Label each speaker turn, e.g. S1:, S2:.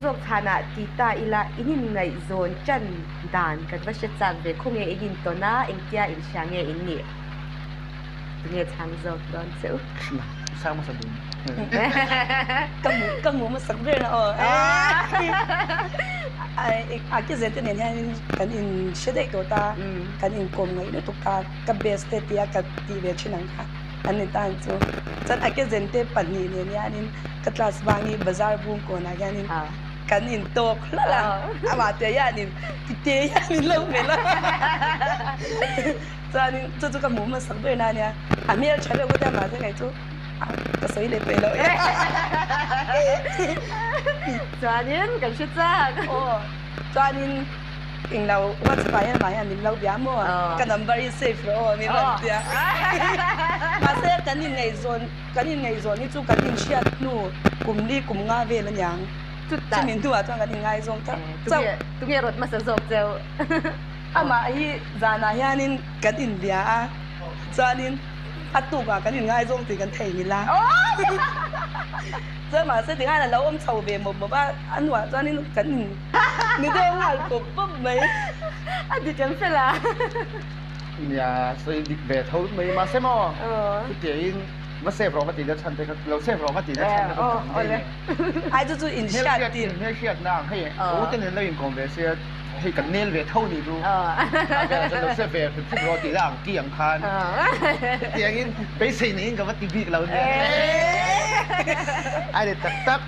S1: Zawk chhanah ti ta ila, in inngaihzawn ṭan dan kan va hre chak ve. Khawnge in intawn a, engtia inhria nge in nih? Tunge chhang zawk dawn che u?
S2: Chhang hmasa dun.
S3: Ka hmu, ka hmu hmasak ber na aw. A ke zel te nen hianin kan inhre daih tawh ta, kan inkawm ngaih lutuk ta, ka best te tia ka tih ve thin ang kha. An ni tan chu. Chuan a kezen te pahnih nen hianin ka class bangi bazar bung kawnah hianin kan intawk hlawlh a, amah te hianin tite hian min lo melh a. Chuanin chu chu ka hmuh hmasak ber na ania, a hmel tha deuh ka tia mahse kei chu ka sawi leh peih loh e.
S1: Chuanin kan hre chak.
S3: Aw chuanin Englo WhatsApp ah hian amah hian min lo bia maw? Ka number hi save rawh aw min rawn tia. Mahse kan inngaihzawn kan inngaihzawn hi chu kan inhriat hnu kum li kum nga vel aniang. Chumi hnuah chuan kan inngaizawng chauh chauh.
S1: Tunge rawt hmasa zawk cheu?
S3: Amah hi zanah hianin kan inbia a, chuanin a tukah kan inngaizawng tih kan theihnghilh a. Chuan mahse tikhan a lo awm chho ve mawp mawp a, a hnuah chuanin kan in Ni deuh nghal pawp pawp mai.
S1: A dik em fel a?
S2: Nia, sawi dik ve tho mai mahse maw chutiangin va save rawh va ti na chhan te kha lo save rawh va ti na chhan te kha tam daih nen.
S3: Ai chu chu in hriat tir.
S2: Hmel hriatna ang hei u te nen lo inkawm ve sia hei kan nel ve tho nih chu. A velah chuan lo save ve hrim hrim rawh tih la ang ti ang khan chutiangin beisei neiin ka va ti bik lo nia. Ai ni tak tak.